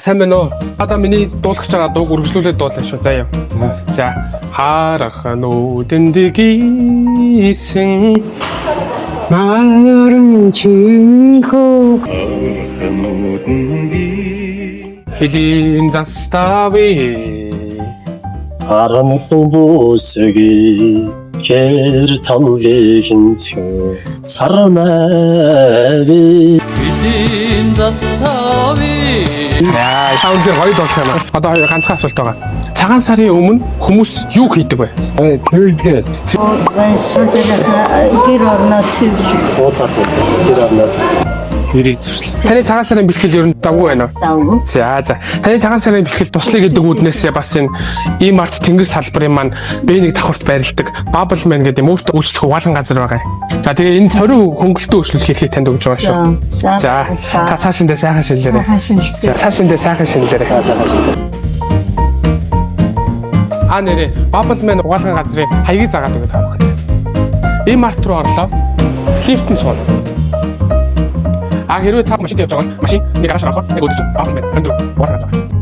Сайн байна уу? Одоо миний дуулах гэж байгаа дууг үргэлжлүүлээд дуулна шүү. За яа. За. Харах нүдэнд гисэн Наран чинхөө хилийн застави Харамхан бүсги хэр тамлын цэн сарнави. Хилийн застави. Яа, та өндөр гоё дуулах юм аа. Одоо хоёр ганцхан асуулт байгаа. Цагаан сарын өмнө хүмүүс юу хийдэг вэ? Цэвэрлэгээ. Гэр орноо цэвэрлэх. Ууцаах гэр орноо. Нэрийг зуршлаа. Таны цагаан сарын бэлтгэл ер нь давгүй байна уу? Давгүй. За за. Таны цагаан сарын бэлтгэл туслая гэдэг үүднээсээ бас энэ ийм арт тэнгэр салбарын маань B1 давхарт байрладаг Bubble Man гэдэг юм өөртөө үйлчлэх угаалган газар байгаа юм. За тэгээ энэ 20 хөнгөлтөө үйлчлэх эрхийг танд өгж байгаа шүү. За та цаашиндаа сайхан шинэлээрэй. Сайхан шинэлцгээе. За цаашиндаа сайхан шинэлээрэй. За сайхан шинэлээрэй. А нэрээ Bubble Man угаалган газрын хаягийг заагаад өгöd та бүхэнд. Ийм арт руу орлоо. Лифтэнд сууна. А хэрвээ та машинт явж байгаа бол машин нэг гараж авах яг өдөрч Bubble Man 24 угаалган газар.